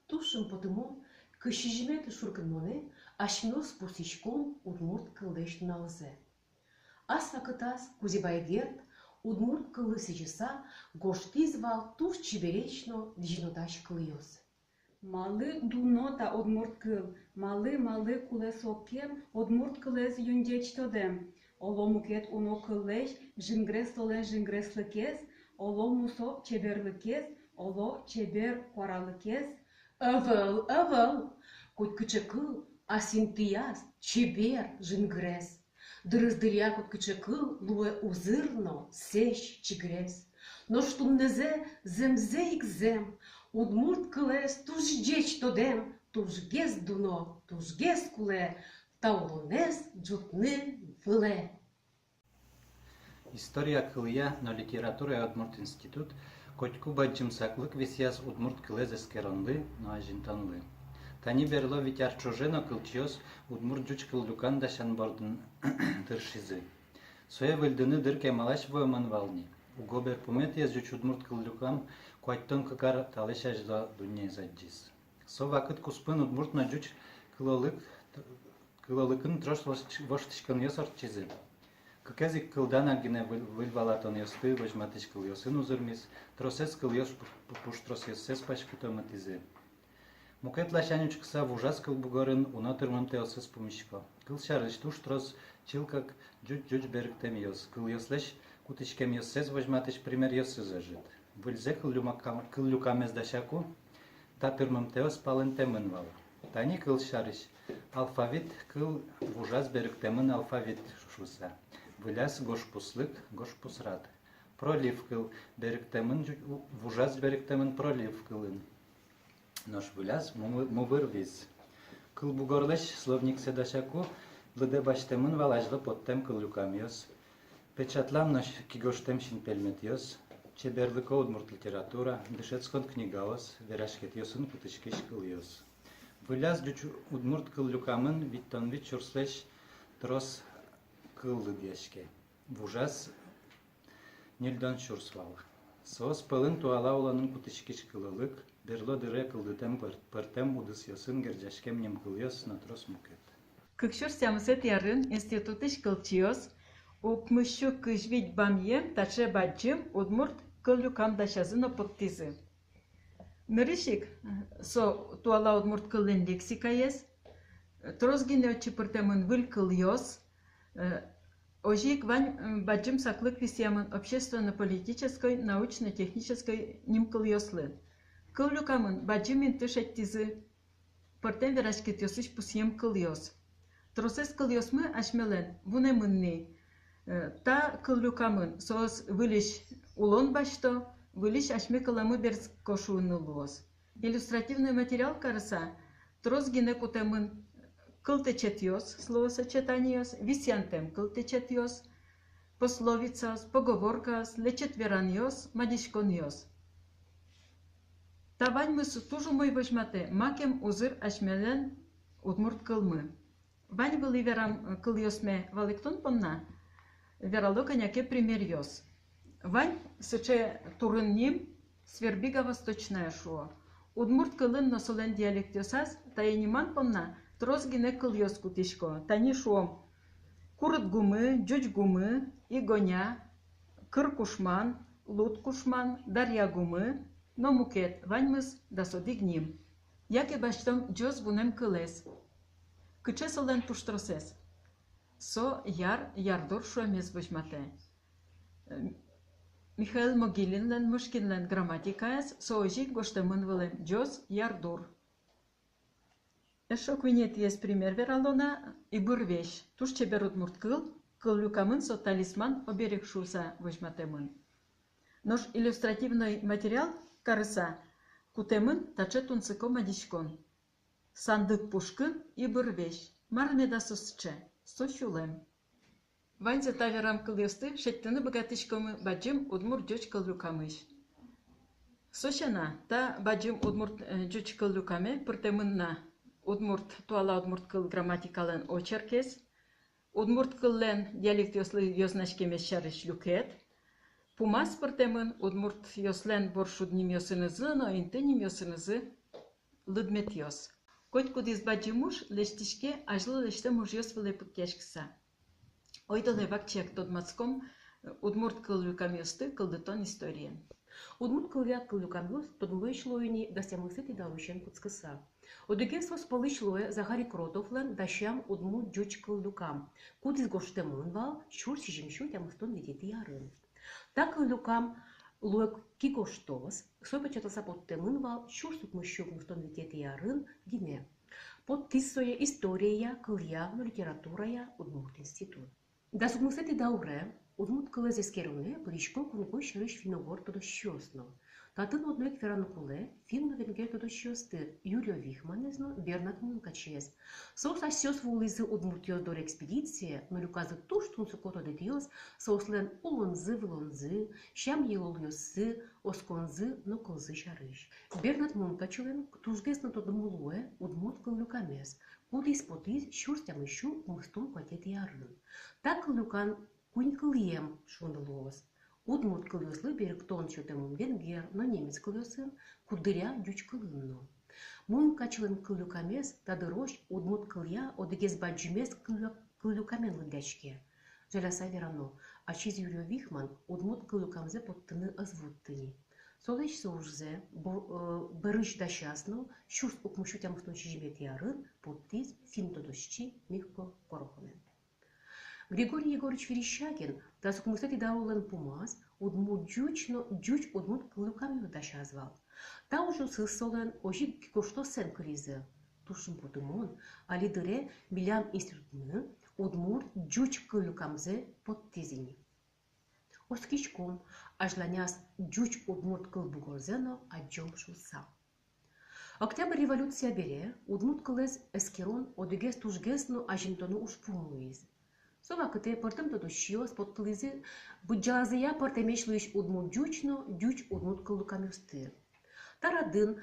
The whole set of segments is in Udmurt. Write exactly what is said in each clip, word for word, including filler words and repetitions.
Туж шумпотымон, кызь сизьыметӥ шуркынмонэ асьмеос пусйиськом удмурт кыллэсь нуналзэ. Ас вакытаз Кузебай Герд удмурт кыллы сӥзьыса гожтӥз вал туж чебересь но визьнодась кылъёс. Малы дуно та удмурт кыл, малы, малы кулэ сокем удмурт кылэз юн ӟеч тодэм? Оло, мукет уно кыллэсь жингрес толэз жингреслыкез, оло, мусо чеберлыкез, оло, чебер куаралыкез? Ӧвӧл, ӧвӧл! Котькыӵе кыл ас интыяз чебер, жингрес. Дырыз дыръя котькыӵе кыл луэ узыр но сэзь, чигрес. Нош туннэзэ зэмзэ ик зэм, удмурт кылэз туж ӟеч тодэм, тужгес дуно, тужгес кулэ, та улонэз ӝутны вылэ. История кылъя но литературая удмурт институт котьку бадӟым саклык висъяз удмурт кылэз эскеронлы но азинтонлы. Тани берло вить ар ӵоже но кылчиос удмурт-ӟуч кыллюкам дасян бордын тыршизы. Сое выльдыны дыр кемалась вуэмын вал ни. Уго берпуметӥез ӟуч-удмурт кыллюкам куатьтон кык ар талэсь азьло дуннеез адӟиз. Со вакыт куспын удмурт но ӟуч кылолык, кылолыкын трос воштӥськонъёс ортчизы. Кыкез ик кылданак гинэ выль, выль валатонъёсты возьматӥсь кылъёсын узырмиз, тросэз кылъёс пу-, пу-, пуштросъёссэс паськытомытӥзы. Мукет ласянь учкыса, вужаз кылбугорын уно тырмымтэосыз пумисько. Кылсярысь, туж трос чылкак ӟуч-ӟуч берыктэмъёс, кылъёслэсь кутӥськемъёссэс возьматӥсь примеръёсыз ӧжыт. Выльзэ кыллюкам-, кыллюкамез дасяку, та тырмымтэос палэнтэмын вал. Тани, кылсярысь, алфавит кыл вужаз берыктэмын алфавит шуыса. Выльаз гожпуслык, гожпусрад. Пролив кыл берыктэмын ӟу-, у-, вужаз берыктэмын пролив кылын. Нош выльаз мумы-, мувыр виз. Кылбугорлэсь словниксэ дасяку, лыдэ басьтэмын вал азьло поттэм кыллюкамъёс, печатлам но с-, кигожтэм синпельметъёс, чеберлыко удмурт литература, дышетскон книгаос, вераськетъёсын кутӥськись кылъёс. Выльаз ӟуч-удмурт кыллюкамын витьтон вить сюрслэсь трос кыл лыдъяське. Вужаз ньыльдон сюрс вал. Соос пӧлын туала улонын кутӥськись кылолык, берло дыре кылдытэм пӧр-, пӧртэм удысъёсын герӟаськем нимкылъёс но трос мукет. Кык сюрс тямысэтӥ арын институтысь кылчиос укмыссю кызь вить бамъем таӵе бадӟым удмурт кыллюкам дасязы но поттӥзы. Нырысь ик, со туала удмурт кыллэн лексикаез, трос гинэ отчы пыртэмын выль кылъёс, э, озьы ик вань, м, бадӟым саклык висъямын общественно-политической, научно-технической нимкылъёслы. Кыллюкамын бадӟым инты шедьтӥзы пӧртэм вераськетъёсысь пусъем кылъёс. Тросэз кылъёсмы асьмелэн вунэмын ни, э, та кыллюкамын, соос выльысь улон басьто, выльысь асьме кылэмы берытско шуыны луоз. Иллюстративной материал карыса, трос гинэ кутэмын кылтэчетъёс, словосочетаниос, висъянтэм кылтэчетъёс, пословицаос, поговоркаос, лэчыт веранъёс, мадиськонъёс. Та ваньмыз туж умой возьматэ, макем узыр асьмелэн удмурт кылмы. Вань вылӥ верам, э, кылъёсме валэктон понна верало кӧня ке примеръёс. Вань сыӵе турын ним, Свербига Восточная шуо. Удмурт кылын но солэн диалектъёсаз тае ниман понна трос гинэ кылъёс кутӥсько. Тани шуом: Курыт гумы, Ӟуч гумы, Игоня, Кыр кушман, Луд кушман, Дарья гумы но мукет, ваньмыз дас одӥг ним. Яке басьтом ӟоз вунэм кылэз. Кыӵе солэн пуштросэз? Со яр, ярдур шуэмез возьматэ. Э, Михаил Могилинлэн, Мышкинлэн грамматикаез со озьы ик гожтэмын вылэм: ӟоз, ярдур. Эшшо куинетӥез пример верало на: ибырвесь. Туж чебер удмурт кыл, кыллюкамын со талисман, оберег шуыса возьматэмын. Нош иллюстративной материал карыса кутэмын таӵе тунсыко мадиськон: сандык пушкын ибырвесь. Мар меда со сыӵе? Со сюлэм. Ваньзэ та верам кылъёсты шедьтыны быгатӥськомы бадӟым удмурт-ӟуч кыллюкамысь. Со сяна, та бадӟым удмурт, э, ӟуч кыллюкаме пыртэмын на удмурт, туала удмурт кыл грамматикалэн очеркез, удмурт кыллэн диалектъёслы ёзнаськемез сярысь люкет, пумаз пыртэмын удмуртъёслэн боршуднимъёсынызы но интынимъёсынызы Лыдметъёс. Котькудӥз бадӟым уж лэсьтӥське азьло лэсьтэм ужъёс вылэ пыкъяськыса. Ойдолэ вакчияк тодматском удмурт кыллюкамъёсты кылдытон историен. Удмурт кылъя кыллюкамъёс тодмоесь луо ини дас тямысэтӥ даурысен кутскыса. Одӥгез соос пӧлысь луэ Захарий Кротовлэн дасям удмурт-ӟуч кыллюкам, кудӥз гожтэмын вал сюрс сизьымсю тямыстон витетӥ арын. Та кыллюкам луэ кигоштоз, со печатласа поттэмын вал сюрс укмыссю укмыстон витетӥ арын гинэ. Поттӥз сое историяя, кылъя но литературая удмурт институт. Дас укмысэтӥ дауре удмурт кылэз эскеронэ пырисько кункуй сярысь финн-угор тодосчиос но. Татын одно ик вераны кулэ финн но венгер тодосчиосты, Юрио Вихманэз но Бернат Мункачиез. Соос асьсэос вуылӥзы удмуртъёс доры экспедицие но люказы туж тунсыко тодэтъёс соослэн улонзы-вылонзы, сям-йылолъёссы, осконзы но кылзы сярысь. Бернат Мункачилэн тужгес но тодмо луэ удмурт кыллюкамез, кудӥз потӥз сюрс тямыссю укмыстон куатетӥ арын. Та кыллюкан куинь кылъем шуыны луоз. Удмурт кылъёслы берыктон сётэмын венгер но немец кылъёсын, куддыръя ӟуч кылын но. Мункачилэн кыллюкамез та дырозь удмурт кылъя одӥгез бадӟымез кыллю-, кыллюкамен лыдъяське. Жаляса верано, ачиз Юрио Вихман удмурт кыллюкамзэ поттыны ӧз вутты ни. Солэсь со ужзэ бо-, э, бӧрысь дасяз но сюрс укмыссю тямыстон сизьыметӥ арын поттӥз финн тодосчи Микко Корохонэн. Григорий Егорыч Верещагин дас укмысэтӥ даурын пумаз удмурт-ӟуч но ӟуч-удмурт кыллюкамъёс дасяз вал. Та ужъёсыз солэн озьы ик кигоштосэн кылизы. Туж шумпотымон, али дыре милям институтмы удмурт-ӟуч кыллюкамзэ поттӥз ини. Оскиськом, азьланяз ӟуч-удмурт кылбурзэ но адӟом шуыса. Октябрь революция бере удмурт кылэз эскерон одӥгез тужгес но азинтоно ужпум луиз. Со вакытэ пӧртэм тодосчиос поттылӥзы быдӟалазыя пӧртэмесь луись удмурт-ӟуч но ӟуч-удмурт кыллюкамъёсты. Та радын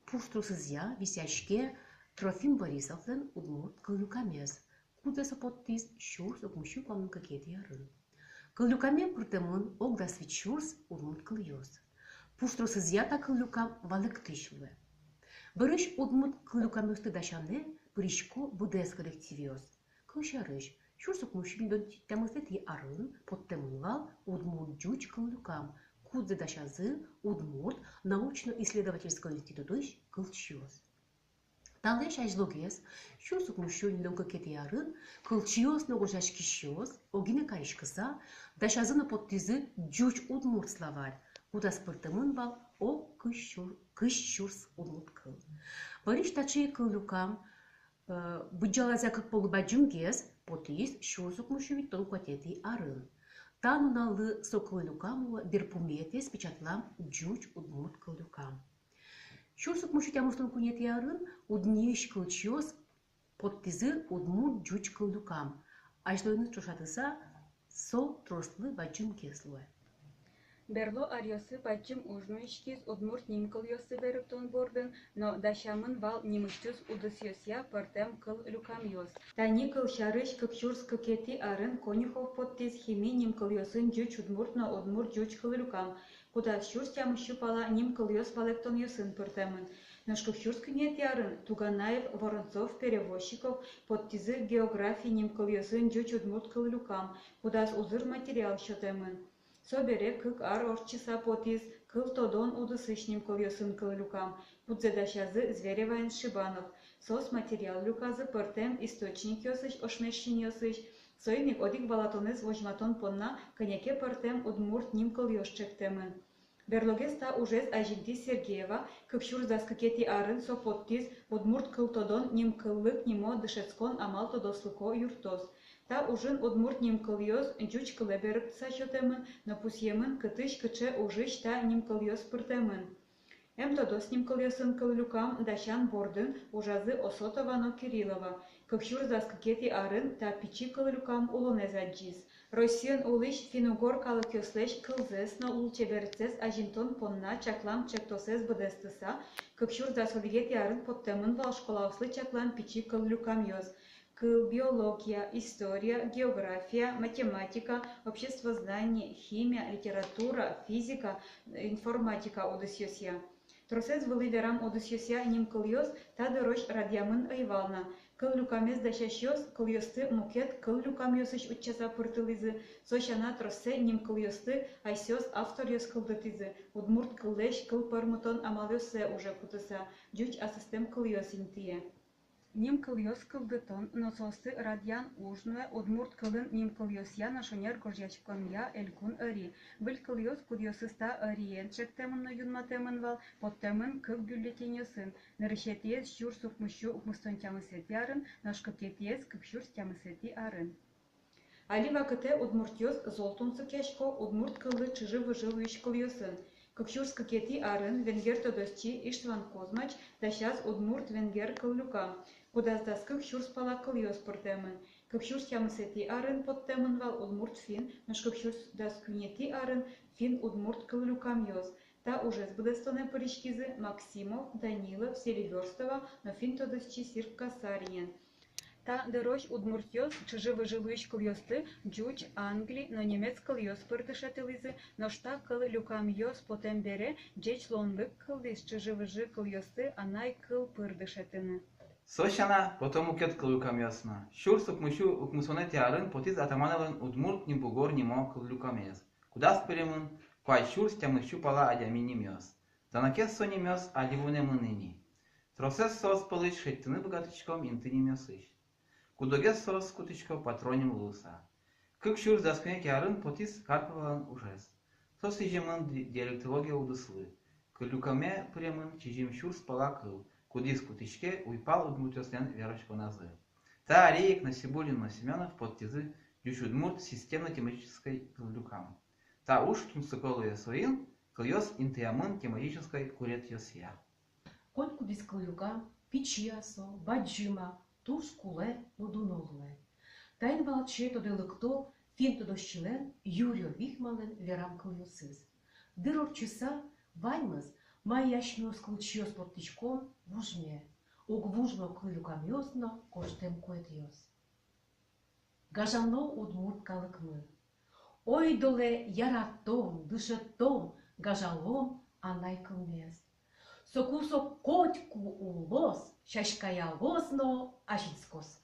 пуштросызъя висъяське Трофим Борисовлэн удмурт кыллюкамез, кудзэ со поттӥз сюрс укмыссю куамын кыкетӥ арын. Кыллюкаме пыртэмын ог дас вить сюрс удмурт кылъёс. Пуштросызъя та кыллюкам валэктӥсь луэ. Бӧрысь удмурт кыллюкамъёсты дасянэ пырисько быдэс коллективъёс. Кылсярысь, сюрс укмыссю ньыльдон тямысэтӥ арын поттэмын вал удмурт-ӟуч кыллюкам, кудзэ дасязы Удмурт научно-исследовательской институтысь кылчиос. Талэсь азьлогес, сюрс укмыссю ньыльдон кыкетӥ арын, кылчиос но гожъяськисьёс, огинэ кариськыса, дасязы но поттӥзы ӟуч-удмурт словарь, кудаз пыртэмын вал ог кызь сюр-, кызь сюрс удмурт кыл. Бӧрысь таӵе кыллюкам, э, быдӟалазыя кык полы бадӟымгес, потӥз сюрс укмыссю витьтон куатетӥ арын. Та нуналлы со кыллюкам луэ берпуметӥез печатлам ӟуч-удмурт кыллюкам. Сюрс укмыссю тямыстон куинетӥ арын УдНИИысь кылчиос поттӥзы удмурт-ӟуч кыллюкам. Азьлоеныз ӵошатыса, со трослы бадӟымгес луэ. Берло аръёсы бадӟым уж нуиськиз удмурт ним-кылъёсты берыктон бордын, но дасямын вал нимысьтыз удысъёсъя пӧртэм кыллюкамъёс. Тани кылсярысь, кык сюрс кыкетӥ арын Конюхов поттӥз хими ним-кылъёсын ӟуч-удмурт но удмурт-ӟуч кыллюкам, кудаз сюрс тямыссю пала ним-кылъёс валэктонъёсын пыртэмын. Нош кык сюрс куинетӥ арын Туганаев, Воронцов, Перевозчиков поттӥзы географи ним-кылъёсын ӟуч-удмурт кыллюкам, кудаз узыр материал сётэмын. Собере кык ар ортчыса потӥз кыл тодон удысысь ним-кылъёсын кыллюкам, кудзэ дасязы Звереваен Шибанов. Соос материал люказы пӧртэм источникъёсысь, ошмесьтынъёсысь, соин ик одӥг валатонэз возьматон понна кӧня ке пӧртэм удмурт ним-кылъёс ӵектэмын. Берлогес та ужез азинтӥз Сергеева, кык сюрс дас кыкетӥ арын со поттӥз «Удмурт кыл тодон нимкыллык» нимо дышетскон-амал тодослыко юртоз. Та ужын удмурт ним-кылъёс ӟуч кылэ берыктыса сётэмын, но пусъемын, кытысь, кыӵе ужысь та ним-кылъёс пыртэмын. Эм тодос ним-кылъёсын кыллюкам дасян бордын ужазы Осотова но Кириллова. Кык сюрс дас кыкетӥ арын та пичи кыллюкам улонэз адӟиз. Россиын улӥсь финн-угор калыкъёслэсь кылзэс но лулчеберетсэс азинтон понна чаклам ӵектосэз быдэстыса, кык сюрс дас одӥгетӥ арын поттэмын вал школаослы чаклам пичи кыллюкамъёс: кыл, биология, история, география, математика, обществознание, химия, литература, физика, информатика удысъёсъя. Тросэз вылӥ верам удысъёсъя нимкылъёс та дырозь радъямын ӧй вал на. Кыллюкамез дасясьёс кылъёсты мукет кыллюкамъёсысь утчаса пыртылӥзы, со сяна троссэ нимкылъёсты асьсэос авторъёс кылдытӥзы, удмурт кыллэсь кыл пӧрмытон амалъёссэ уже кутыса, ӟуч асыстэм кылъёс интые. Нимкылъёс кылдытон но соосты радъян уж нуэ удмурт кылын нимкылъёсъя но шонер гожъяськонъя элькун ӧри. Выль кылъёс, кудъёсыз та ӧриен ӵектэмын но юнматэмын вал, поттэмын кык бюллетеньёсын. Нырысетӥез сюрс укмыссю укмыстон тямысэтӥ арын, нош кыкетӥез кык сюрс тямысэтӥ арын. Али вакытэ удмуртъёс зол тунсыкъясько удмурт кыллы чыжы-выжы луись кылъёсын. Кык сюрс кыкетӥ арын венгер тодосчи Иштван Козмач дасяз удмурт-венгер кыллюкам, кудаз дас кык сюрс пала кылъёс пыртэмын. Кык сюрс тямысэтӥ арын поттэмын вал удмурт-финн, нош кык сюрс дас куинетӥ арын финн-удмурт кыллюкамъёс. Та ужез быдэстонэ пыриськизы Максимов, Данилов, Селивёрстова но финн тодосчи Сиркка-Сааринен. Та дырозь удмуртъёс чыжы-выжы луись кылъёсты ӟуч, англи но немец кылъёс пыр дышетылӥзы, нош та кыллюкамъёс потэм бере ӟеч луонлык кылдӥз чыжы-выжы кылъёсты анай кыл пыр дышетыны. Со сяна, пото мукет кыллюкамъёс но. Сюрс укмыссю укмысонэтӥ арын потӥз Атамановлэн «Удмурт нимбугор» нимо кыллюкамез, кудаз пыремын куать сюрс тямыссю пала адями нимъёс. Данокез со нимъёс али вунэмын ини. Тросэз соос пӧлысь шедьтыны быгатӥськом инты нимъёсысь. Куд-огез соос кутӥсько патроним луыса. Кык сюрс дас куинетӥ арын потӥз Карповлэн ужез. Со сӥземын ди-, диалектология удыслы. Кыллюкаме пыремын сизьым сюрс пала кыл, кудӥз кутӥське уйпал удмуртъёслэн вераськоназы. Та аре ик Насибуллин но Семёнов поттӥзы ӟуч-удмурт системно-тематической кыллюкам. Та уж тунсыко луэ соин, кылъёс интыямын тематической куретъёсъя. Котькудӥз кыллюкам, пичи-а со, бадӟым-а, туж кулэ но дуно луэ. Таин валче тодэ лыкто финн тодосчилэн Юрьё Вихманлэн верам кылъёсыз. Дыр ортчыса, ваньмыз, мае асьмеос кылчиос поттӥськом, вужме. Уг вуж но кыллюкамъёс но, гожтэм куэтъёс. Гажано удмурт калыкмы. Ойдолэ яратом, дышетом, гажалом анай кылмес. Соку со котьку улоз, сяськаялоз но азинскоз.